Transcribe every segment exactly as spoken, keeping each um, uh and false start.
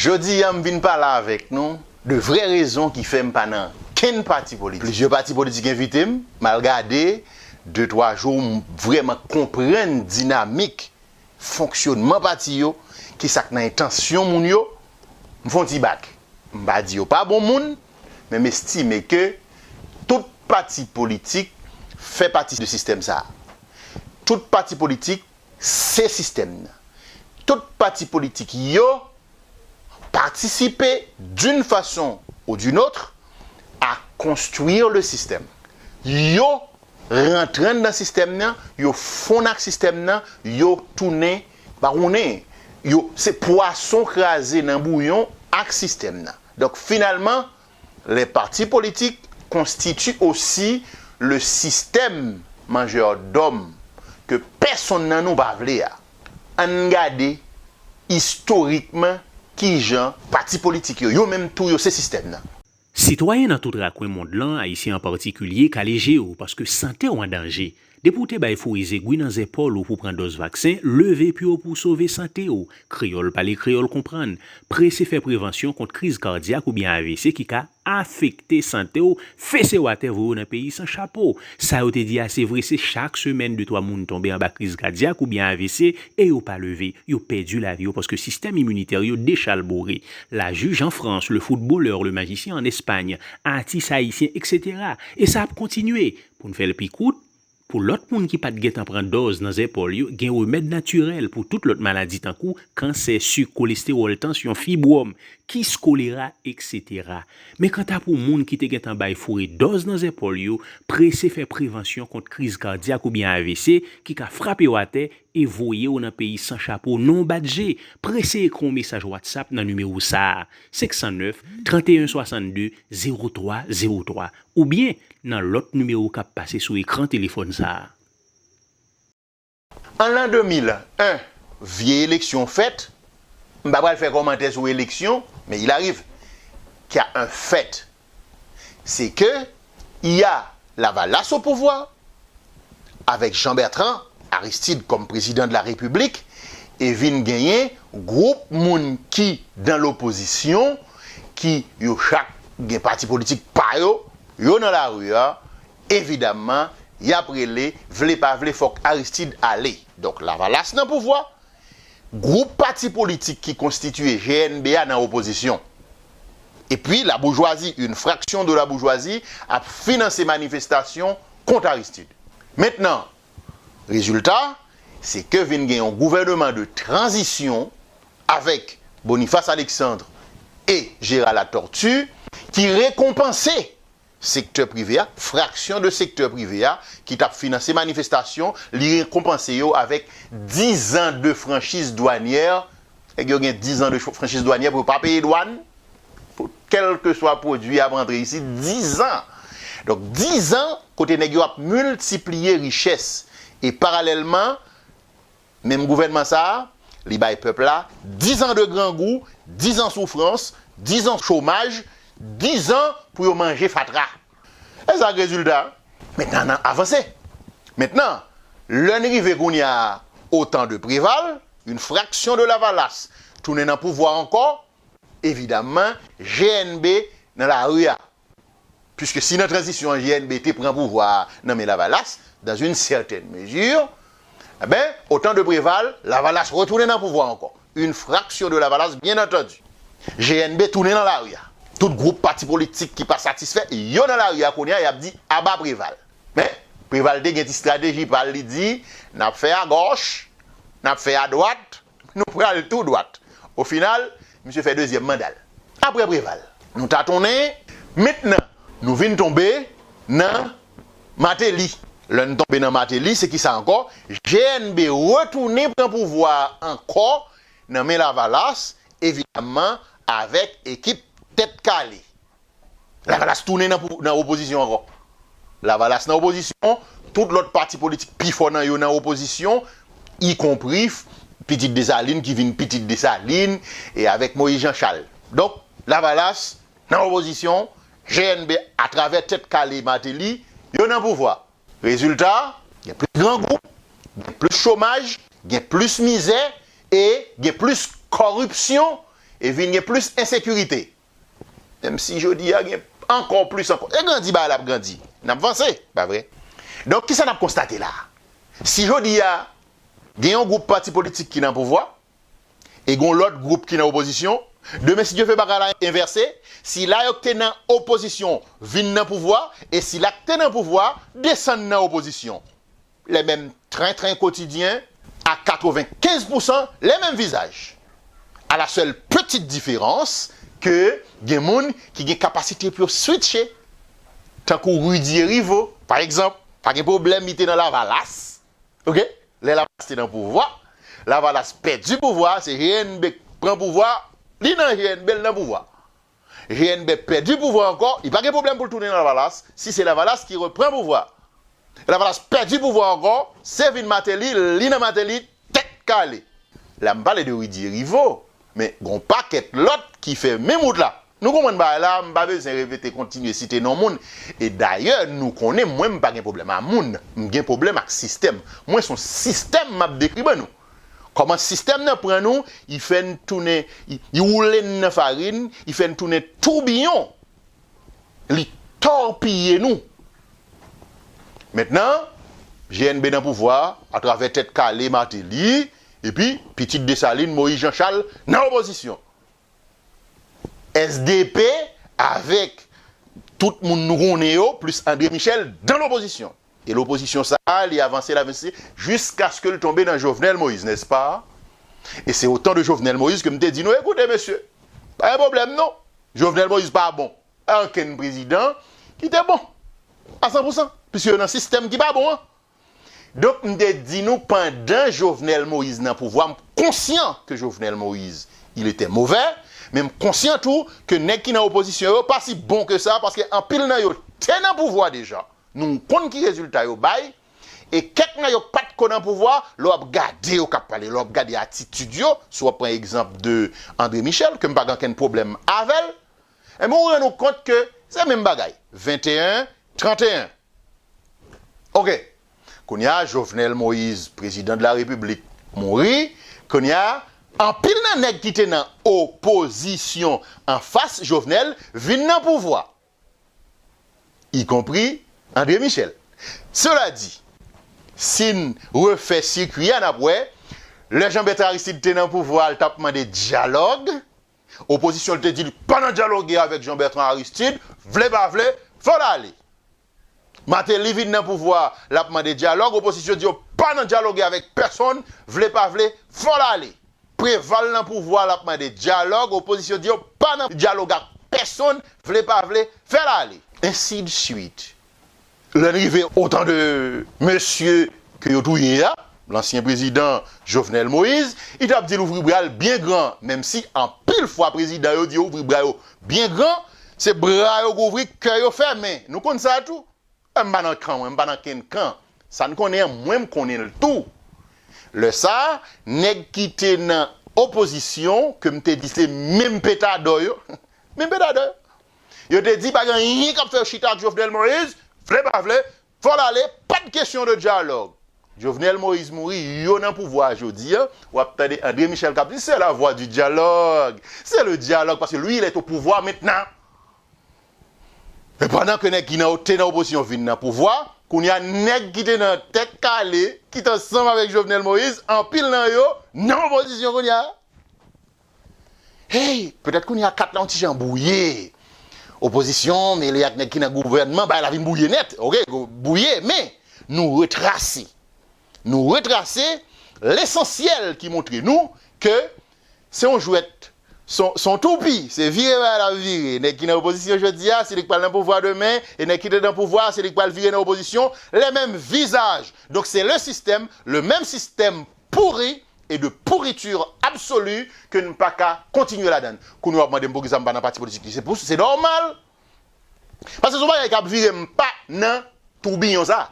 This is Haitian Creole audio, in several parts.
Jodi a, m vin pale avèk nou de vrè rezon ki fè m pa nan kenn pati politik. Plizyè pati politik envite m, m al gade, de twa jou, m vrèman konprann dinamik fonksyonman pati yo, kisa k nan entansyon moun yo, m fè yon ti bak. M pa di yo pa bon moun, men m estime ke tout pati politik fè pati de sistèm sa a. Tout pati politik se sistèm nan. Tout pati politik yo participer d'une façon ou d'une autre à construire le système. Yo rantre anndan sistèm nan, yo fonn ak sistèm nan, yo tounen, pa konnen, yo se pwason kraze nan bouyon ak sistèm nan. Donk, finalman, les partis politiques constituent aussi le système mangeur d'hommes ke pèsonn nan nou pa vle a. Ann gade istorikman kijan pati politik yo, yo menm tou yo se sistèm nan. Sitwayen nan tout rakwen mond lan, Ayisyen an patikilye, kale je w, paske sante w an danje. Depi w te bay foure zegwi nan zèpòl ou pou pran dòz vaksen, leve pye w pou w sove sante w. Kreyòl pale, kreyòl konprann. Prese fè prevansyon kont kriz kadyak oubyen A V C ki ka afekte sante w, fese w atè, voye w nan peyi san chapo. Sa yo te di a se vre, se chak semèn de twa moun tonbe anba kriz kadyak oubyen A V C e yo pa leve, yo pèdi lavi yo paske sistèm iminitè yo dechalbore. La juge en France, le footballeur, le magicien en Espagne, atis ayisyen, et cetera. E sa ap kontinye. Pou n fè l pi kout, pou lòt moun ki pa t gentan pran dòz nan zèpòl yo, gen remèd natirèl pou tout lòt maladi tankou kansè, sik, kolestewòl, tansyon, fibwòm, kis, kolera, et cetera. Men kanta pou moun ki te gentan bay foure dòz nan zèpòl yo, prese fè prevansyon kont kriz kadyak oubyen A V C ki ka frape w atè e voye w nan peyi san chapo, non w bat je. Prese ekri yon mesaj WhatsApp nan nimewo sa a, senk san nèf, trannteyen swasannde, zewo twa zewo twa, oubyen nan lòt nimewo k ap pase sou ekran telefòn sa a. An lan de mil en, vye eleksyon fèt. M pa pral fè kòmantè sou eleksyon, men il arrive qu'il y a un fait. C'est que il y a Lavalas au pouvoir, avec Jean-Bertrand Aristide comme président de la République, e vin genyen gwoup moun ki dan lopozisyon, ki yo chak gen pati politik pa yo, yo nan lari a, evidamman, y ap rele, vle pa vle, fòk Aristide ale. Donk, Lavalas nan pouvwa, gwoup pati politik ki konstitiye G N B a nan opozisyon. Epi, laboujwazi, une fraction de la bourgeoisie, ap finanse manifestasyon kont Aristide. Mentnan, rezilta, se ke vin gen yon gouvènman de tranzisyon avèk Boniface Alexandre e Gérard Latortue ki rekonpanse sektè prive a, fraksyon de sektè prive a ki t ap finanse manifestasyon, li rekonpanse yo avèk dizan de franchiz dwanyè. Nèg yo gen dizan de franchiz dwanyè pou yo pa peye dwàn pou kèlkeswa pwodui ap rantre isit, dizan. Donk, dizan kote nèg yo ap miltipliye richès. E paralèlman, menm gouvènman sa a, li bay pèp la dizan de grangou, dizan soufrans, dizan chomaj, dizan pou yo manje fatra. E sa k rezilta? Mentnan, n a avanse. Mentnan, lè n rive kounye a au temps de Préval, une fraction de Lavalas tounen nan pouvwa ankò, evidamman, G N B nan lari a. Puiske si nan tranzisyon an G N B te pran pouvwa a nan men Lavalas, dans une certaine mesure, enben, au temps de Préval, Lavalas retounen nan pouvwa ankò. Une fraction de Lavalas, bien entendu. G N B tounen nan lari a. Tout gwoup pati politik ki pa satisfè, yo nan lari a kounye a, y ap di aba Préval. Men, Préval te gen ti estrateji pa l, li di, n ap fè agòch, n ap fè adwat, nou pral tou dwat. Ofinal, misye fè dezyèm manda l. Apre Préval, nou tatonnen, mentnan, nou vin tonbe nan Martelly. Lè n tonbe nan Martelly, se kisa ankò? G N B retounen pran pouvwa a ankò nan men Lavalas, evidamman, avèk ekip Tèt Kale. Lavalas tounen nan, nan opozisyon ankò. Lavalas nan opozisyon, tout lòt pati politik pi fò nan yo nan opozisyon, ikonpri Pitit Desalin ki vin Pitit Desalin, e avèk Moyiz Janchal. Donk, Lavalas nan opozisyon, G N B atravè Tèt Kale Martelly, yo nan pouvwa. Rezilta, gen plis grangou, gen plis chomaj, gen plis mizè e gen plis kòripsyon e vin gen plis ensekirite. Menm si jodi a gen ankò plis ankò. E grandi bagay la ap grandi. N ap vanse, pa vre? Donk, kisa n ap konstate la? Si jodi a gen yon gwoup pati politik ki nan pouvwa, e gen yon lòt gwoup ki nan opozisyon, demen, si Dye vle, bagay la envèse, sila yo ki te nan opozisyon vin nan pouvwa, e sila ki te nan pouvwa desann nan opozisyon. Les mêmes train-train quotidien à quatre-vingt-quinze pour cent, les mêmes visages. À la seule petite différence que gen moun ki gen kapasite pou yo switche. Tankou Rudy Hériveaux, pa egzanp, pa gen pwoblèm, li te nan Lavalas. Oke? Lè Lavalas te nan pouvwa, Lavalas pèdi pouvwa, se G N B k pran pouvwa, li nan G N B, l nan pouvwa. G N B pèdi pouvwa ankò, li pa gen pwoblèm pou l tounen nan Lavalas, si se Lavalas ki repran pouvwa. Lavalas pèdi pouvwa ankò, se vin Martelly, li nan Martelly, tèt kale. La, m pale de Rudy Hériveaux, men gon pakèt lòt ki fè menm wout la. Nou konprann bagay la, m pa bezwen repete, kontinye site non moun. E dayè, nou konnen mwen, m pa gen pwoblèm a moun, m gen pwoblèm ak sistèm. Mwen, se yon sistèm m ap dekri ban nou. Kòman sistèm nan pran nou, li fè n tounen, li, li woule n nan farin, li fè n tounen toubiyon. Li tòpiye nou. Mentnan, G N B nan pouvwa, atravè tèt kale Martelly, epi pitit Desalin, Moïse Jean Charles, nan opozisyon. S D P avèk tout moun nou konnen yo, plis André Michel, dan lopozisyon. E lopozisyon sa a, li avanse, l avanse, jiskaske l tonbe nan Jovenel Moïse, nèspa? E se o tan de Jovenel Moïse ke m te di nou, ekoute, mesye, pa gen pwoblèm non. Jovenel Moïse pa bon. Okenn prezidan ki te bon a san pou san, piske yo nan sistèm ki pa bon an. Donk, m te di nou, pandan Jovenel Moïse nan pouvwa, m konsyan ke Jovenel Moïse, il était mauvais, men m konsyan tou ke nèg ki nan opozisyon yo pa si bon ke sa, paske anpil nan yo te nan pouvwa deja. Nou konn ki rezilta yo bay, e kèk nan yo pa t ko nan pouvwa, lè w ap gade yo k ap pale, lè w ap gade atitid yo, si w ap pran egzanp de André Michel, ke m pa gen okenn pwoblèm avè l, enben, ou rann ou kont ke se menm bagay, venteyen, tranteyen. Oke. Kounye a, Jovenel Moïse, prezidan de la Repiblik, mouri. Kounye a, anpil nan nèg ki te nan opozisyon anfas Jovenel vin nan pouvwa, ikonpri André Michel. Sela di, si n refè sikwi a, n ap wè, lè Jean Bertrand Aristide te nan pouvwa, l t ap mande dyalòg. Opozisyon, l te di l pa nan dyaloge avèk Jean Bertrand Aristide, vle pa vle, fò l ale. Martelly vin nan pouvwa, l ap mande dyalòg, opozisyon di yo pa nan dyaloge avèk pèsonn, vle pa vle, fò l ale. Preval nan pouvwa, l ap mande dyalòg, opozisyon di yo pa nan dyalòg ak pèsonn, vle pa vle, fè l ale. Ensi de suite. Lè n rive o tan de mesye ke yo touye a, lansyen prezidan Jovenel Moïse, li t ap di l ouvri bra l byen gran, menm si anpil fwa prezidan yo di yo ouvri bra yo byen gran, se bra yo k ouvri, kè yo fèmen. Nou konn sa tou. M pa nan kan mwen, m pa nan kenn kan. Sa n konnen an, mwen m konnen l tou. Lè sa a, nèg ki te nan opozisyon, ke m te di se menm petadò yo, menm petadò yo, yo te di pa gen anyen k ap fè yo chita ak Jovenel Moïse, vle pa vle, fò l ale, pa t kesyon de dyalòg. Jovenel Moïse mouri, yo nan pouvwa a jodi a, w ap tande André Michel k ap di c'est la voie du dialogue, c'est le dialogue, parce que lui, il est au pouvoir maintenant. E pandan ke nèg ki nan, te nan opozisyon vin nan pouvwa, kounye a nèg ki te nan tèt kale, ki t ansanm avèk Jovenel Moïse, anpil nan yo nan opozisyon kounye a. Hey, petèt kounye a kat la yon ti jan bwouye. Opozisyon mele ak nèg ki nan gouvènman, bagay la vin bwouye nèt. Oke, bwouye, men nou retrase. Nou retrase lesansyèl ki montre nou ke se yon jwèt, se yon, se yon toupi, se vire bagay la vire. Nèg ki nan opozisyon jodi a, se li k pral nan pouvwa demen, e nèg ki te nan pouvwa, se li k pral vire nan opozisyon, les mêmes visages. Donc c'est le système, le même système pourri et de pourriture absolue ke n pa ka kontinye ladan l. Kounye a w ap mande m poukisa m pa nan pati politik. Se pou, se nòmal. Paske se yon bagay k ap vire, m pa nan toubiyon sa.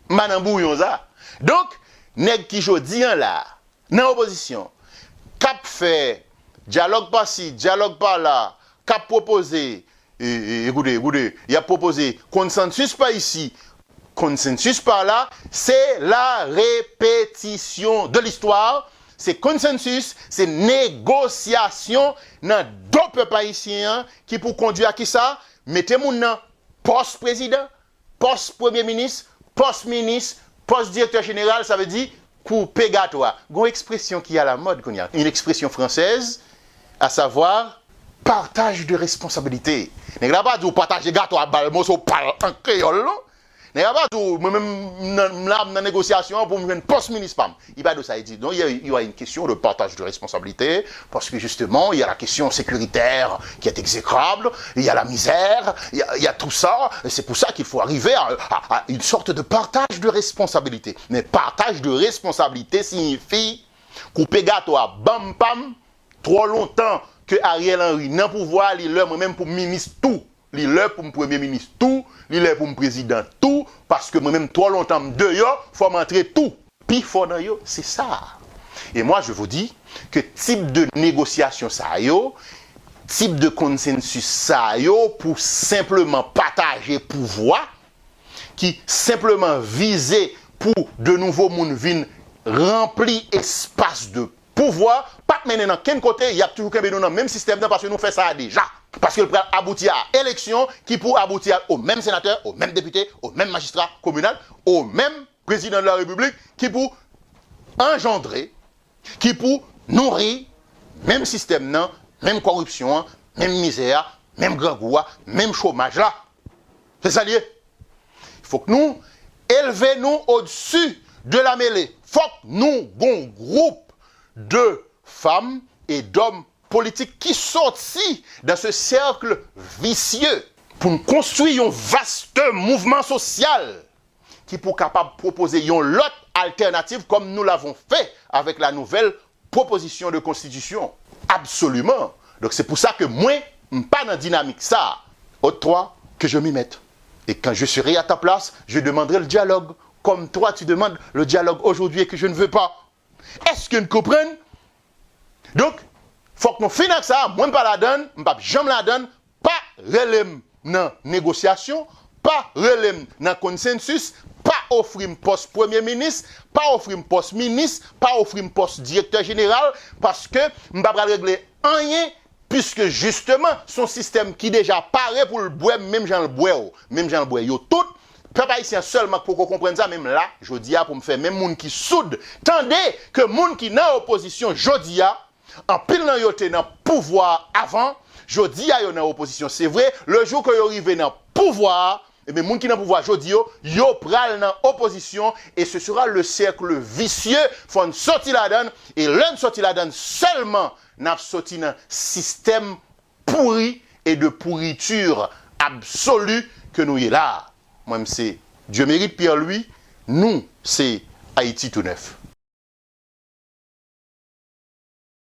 M pa nan bouyon sa. Donk, nèg ki jodi a la, nan opozisyon, k ap fè dyalòg pa si, dyalòg pa la, k ap pwopoze, e, e, ekoute, ekoute, y ap pwopoze konsansis pa isi, konsansis pa la, se la repetition de l'histoire, Se konsansis, se negosyasyon nan do pèp ayisyen an ki pou kondui a kisa? Mete moun nan pòs prezidan, pòs premye minis, pòs minis, pòs direktè jeneral, sa vle di koupe gato a. Gon ekspresyon ki alamòd kounye a, une expression française, à savoir partage de responsabilité. Nèg la pa di w pataje gato a, ba l moso pa l an kreyòl non. Nèg la pa di w mwen menm m nan- m la m nan negosyasyon an pou m jwenn pòs minis pa m. Li pa di w sa, li di non, il y a, il y a une question de partage de responsabilité, parce que justement, il y a la question sécuritaire qui est exécrable, il y a la misère, il y a, il y a tout ça, et c'est pour ça qu'il faut arriver à, à- à une sorte de partage de responsabilité. Men partaj de responsabilite siyifi koupe gato a ban m pa m, twò lontan ke Ariel Henry nan pouvwa a, li lè mwen menm pou m minis tou. Li lè pou m premye minis tou, li lè pou m prezidan tou, paske mwen menm twò lontan m deyò, fò m antre tou. Pifò nan yo, se sa. E mwa, je vous dis ke tip de negosyasyon sa yo, tip de konsansis sa yo pou senpleman pataje pouvwa, ki senpleman vize pou de nouvo moun vin ranpli espas de pouvwa, p ap mennen nan kenn kote, y ap toujou kenbe nou nan menm sistèm nan, paske nou fè sa a deja. Paske l pral abouti a eleksyon ki pou abouti a, o menm senatè, o menm depite, o menm majistra kominal, o menm prezidan de la repiblik ki pou anjandre, ki pou nouri menm sistèm nan, menm kòripsyon an, menm mizè a, menm grangou a, menm chomaj la. Se sa l ye. Fòk nou elve nou odsi de la mele. Fòk nou gon gwoup de fanm e dòm politik ki sòti dan se sèkl visye pou n konstwi yon vaste mouvman sosyal ki pou kapab pwopoze yon lòt altènativ comme nous l'avons fait avec la nouvelle proposition de constitution. Absolument. Donc c'est pour ça que mwen, m pa nan dinamik sa. Autre toi, que je m'y mette. Et quand je serai à ta place, je demanderai le dialogue, comme toi tu demandes le dialogue aujourd'hui et que je ne veux pas. Èske n konprann? Donk, fòk nou fin ak sa, mwen m pa ladann, m p ap janm ladann, pa rele m nan negosyasyon, pa rele m nan konsansis, pa ofri m pòs premye minis, pa ofri m pòs minis, pa ofri m pòs direktè jeneral, paske m pa pral regle anyen, piske jisteman, se yon sistèm ki deja pare pou l bwè m menm jan l bwè w, menm jan l bwè yo tout. Pèp ayisyen an sèlman k poko konprann sa, menm la, jodi a, pou m fè menm moun ki soud tande ke moun ki nan opozisyon jodi a, anpil nan yo te nan pouvwa a avan, jodi a yo nan opozisyon, se vre, le jou ke yo rive nan pouvwa a, ebyen, moun ki nan pouvwa jodi yo, yo pral nan opozisyon, e ce sera le cercle vicieux, fò n soti ladann, e lè n soti ladann sèlman, n ap soti nan sistèm pouri e de pourriture absolue ke nou ye la. Mwen, m se Dieu Mérite Pierre Louis, nou, se Ayiti Tou Nèf.